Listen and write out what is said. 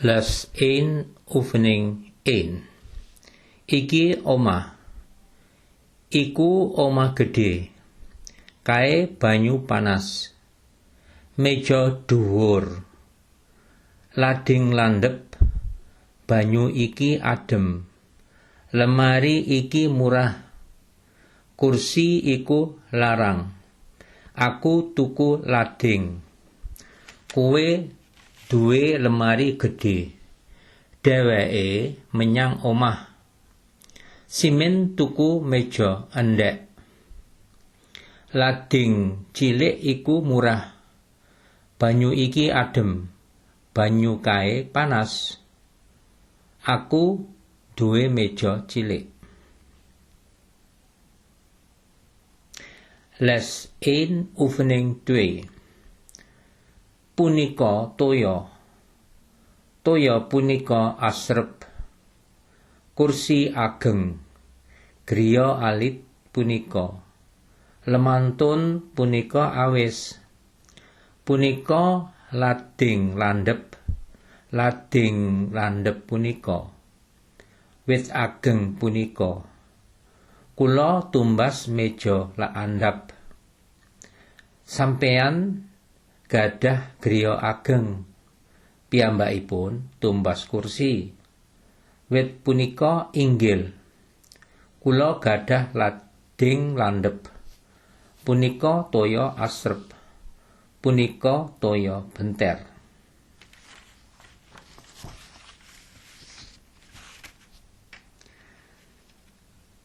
Les 1 oefening 1. Iki omah. Iku omah gedhe. Kae banyu panas. Meja dhuwur. Lading landhep. Banyu iki adem. Lemari iki murah. Kursi iku larang. Aku tuku lading. Kowe duwe lemari gedhe. Dheweke menyang omah. Simin tuku meja endhek. Lading cilik iku murah. Banyu iki adem. Banyu kae panas. Aku duwe meja cilik. Les 1 oefening 2. Punika toya. Toya punika asrep. Kursi ageng. Griya alit punika. Lemantun punika awis. Punika lading landhep. Lading landhep punika. Wit ageng punika. Kula tumbas meja landhap. Sampeyan gadah griya ageng. Piyambakipun tumbas kursi. Wit punika inggil. Kula gadah lading landhep. Punika toya asrep. Punika toya benter.